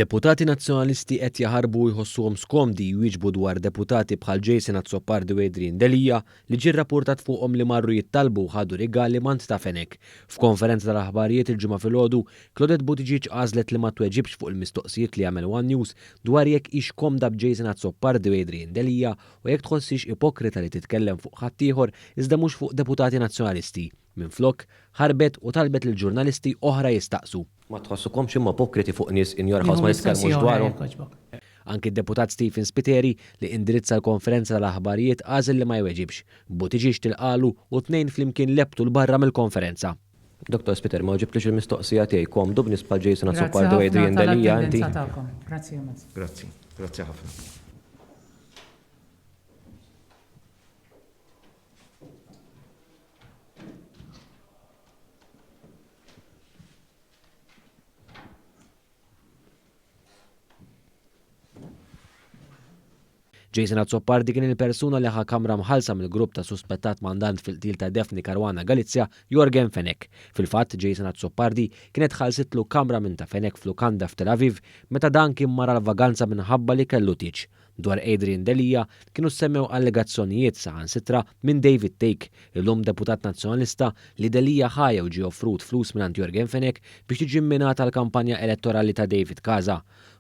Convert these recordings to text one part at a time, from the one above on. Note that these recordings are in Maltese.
Deputati Nazzjonalisti qed jaħarbu u jħossuhom skomdi jwieġbu dwar deputati bħal Jason Azzopardi u Adrian Delia li ġie rrappurtat fuqhom li marru jittalbu u ħadu rigali m'għand ta' Fenech. F'konferenza tal-aħbarijiet il-Ġimgħa filgħodu, Claudette Buttigieg għażlet li ma tweġibx fuq il-mistoqsijiet li għamel one News dwar jekk hix komda b'Jason Azzopardi u Adrian Delia u jekk tħossiex ipokrita li titkellem fuq ħaddieħor iżda mhux fuq deputati Nazzjonalisti. Minflok, ħarbet u talbet lil ġurnalisti oħra jistaqsu. Ma tħossukomx imma ipokriti fuq nies in your house ma titkellmux dwarhom? Anki d-Deputat Stephen Spiteri, li indirizza l-konferenza tal-aħbarijiet għażel li ma jweġibx. Buttigieg tilqagħlu u t-tnejn flimkien lebtu 'l barra mill-konferenza. Dottor Spiteri, ma weġibtlix il-mistoqsija tiegħi. Komdu b'nies bħal Jason Azzopardi u Adrian Delia inti? Grazzi ħafna tal-attendenza tagħkom. Grazzi. Grazzi. Grazzi ħafna. Jason Azzopardi kien il-persuna li ħa kamra mħallsa mill-grupp ta' suspettat mandant fil-qtil ta' Daphne Caruana Galizia, Yorgen Fenech. Fil-fatt, Jason Azzopardi kienet ħallsitlu kamra minn ta' Fenech f'lukanda f'Tel Aviv meta dan kien mar għal vaganza minħabba li kellu tieġ. Dwar Adrian Delia kienu ssemmew allegazzjonijiet saħansitra minn David Thake, illum deputat Nazzjonalista, li Delia ħa jew ġie offrut flus mingħand Yorgen Fenech biex tiġi mminata l-kampanja elettorali ta' David Casa.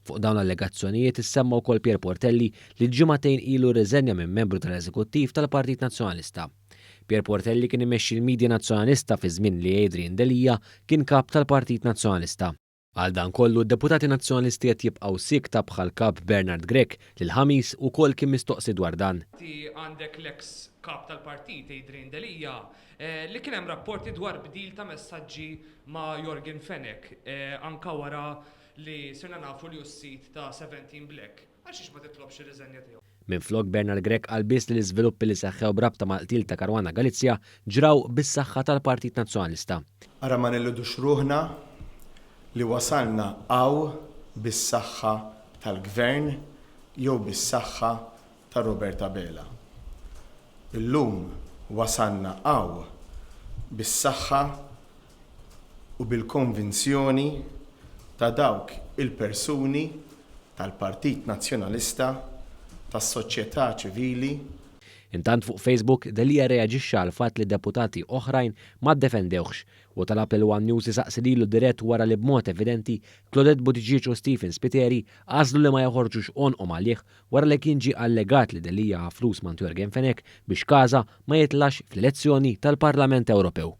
Fuq dawn l-allegazzjonijiet issemma wkoll Pierre Portelli li ġimagħtejn ilu rriżenja minn membru tal-Eżekuttiv tal-Partit Nazzjonalista. Pierre Portelli kien imexxi l-media Nazzjonalista fi żmien li Adrian Delia kien kap tal-Partit Nazzjonalista. Għal dan kollu, d-deputati Nazzjonalisti qed jibqgħu siekta bħall-Kap Bernard Grech li l-Ħamis ukoll kien mistoqsi dwar dan. Inti għandek l-eks Kap tal-Partit Adrian Delia li kien hemm rapporti dwar bdil ta' messaġġi ma' Yorgen Fenech anka wara li sirna nafu li hu s-sid ta' 17 Black. Għalxiex ma titlobx ir-riżenja tiegħu? Minflok, Bernard Grech qal biss li l-iżviluppi li seħħew b'rabta mal-qtil ta' Caruana Galizia ġraw bis-saħħa tal-Partit Nazzjonalista. Ara ma nilludux ruħna li wasalna hawn bis-saħħa tal-Gvern jew bis-saħħa ta' Robert Abela. Illum wasalna hawn bis-saħħa u bil-konvinzjoni ta' dawk il-persuni tal-Partit Nazzjonalista, tas-soċjetà ċivili, Intant fuq Facebook, Delia rreaġixxa għall-fatt li deputati oħrajn ma ddefendewhx u talab lil one News isaqsi lilu dirett wara li b'mod evidenti Claudette Buttigieg u Stephen Spiteri għażlu li ma joħorġux għonqhom għalih wara li kien ġie allegat li Delia ħa flus m'għand Yorgen Fenech biex Casa ma jitlax fl-elezzjoni tal-Parlament Ewropew.